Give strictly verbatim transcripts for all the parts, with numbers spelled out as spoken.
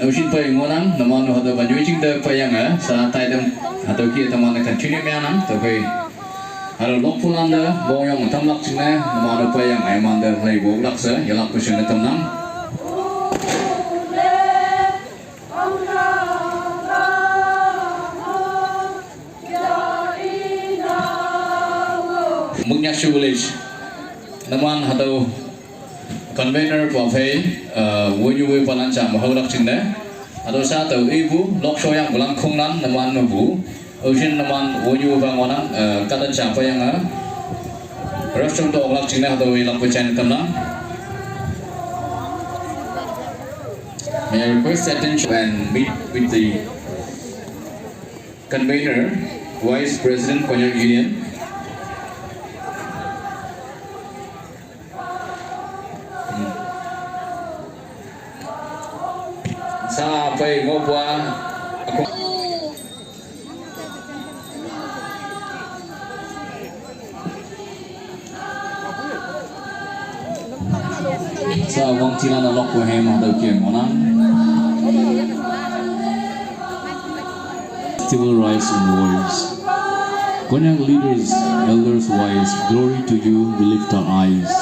Ushin pai ngonang, namanu hatüo ban yoi jingte pai yange, sa taitam hatüo ki teman-e continue meanang, tüokhei. Hatüo lokpulante, bongyong tamlak jingne, namanu pai yange, imante leipu oklak she, yelakpe shingne tamnang. Muknyakshu village, numan hatüo convener pa phei, uh, wonyu woipalan ja me haolak jingne. Hatüo sha tao ipu, lokshoyangpulan khonglan, numan mepu. Aoshin numan wonyu woipa ngohnang, uh, kahta ja peiyange. Restroom te oklak jingne hatüo yelakpe jaine tamnang. May I request attention and meet with the convener, Vice President, Konyak Union. Hmm. Sa pei ngohpu-a, ako- Sa wangtilan-a lokpu hem hatüo ke ngohnang. Festival rise in voice. Konyak leaders, elders wise, glory to you, we lift our eyes.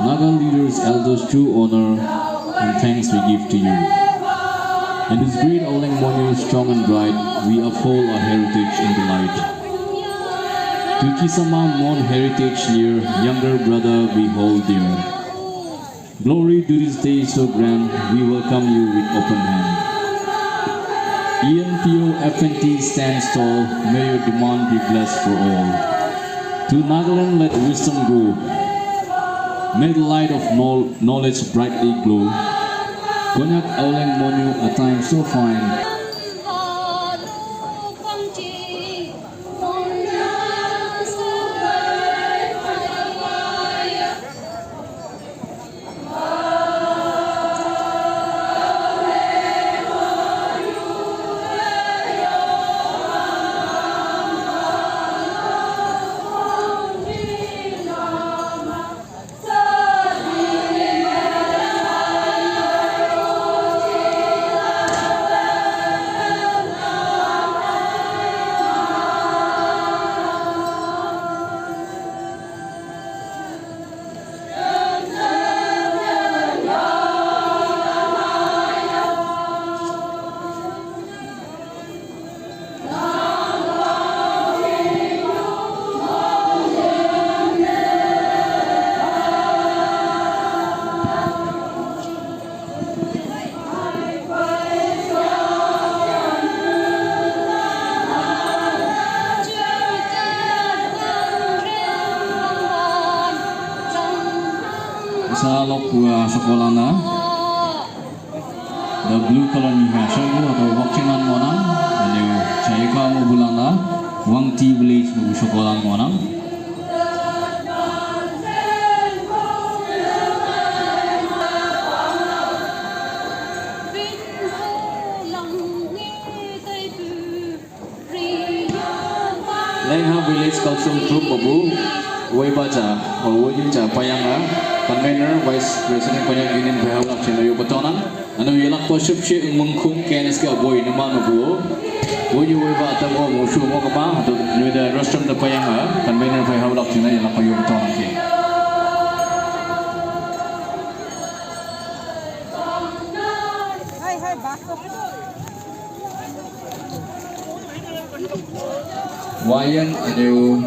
Naga leaders, elders, true honor and thanks we give to you. In this great Auleng Monyu, strong and bright, we uphold our heritage in the light. To Kisama mourn heritage near, younger brother we hold dear. Glory to this day so grand, we welcome you with open hand. E N P O F N T stands tall, may your demand be blessed for all. To Nagaland let wisdom grow, may the light of knowl-, knowledge brightly glow. Konyak Auleng Monyu, a time so fine. Sa lokpu-a shekolan-a. The blue colony ha, shangpu hatüo Wakching lan ngohnang, ünyu, Chayika ngohpulan-a, Wangti village mepu shekolan ngohnang. Lengha Village Cultural Group mepu, woipa ja, o woinyu ja peiyange, convener, vice president, Konyak Union phei haolak jingne yoppe tonang. Üne-o yelakpe shüpshe Mongkhong K N S K woi numan mepu. Woinyu woipa tam-o moshu ngoh kema, hatüo nyoi te restroom te peiyange, convener phei haolak jingne yelakpe yoppe tonang ke. Wayang ünyu.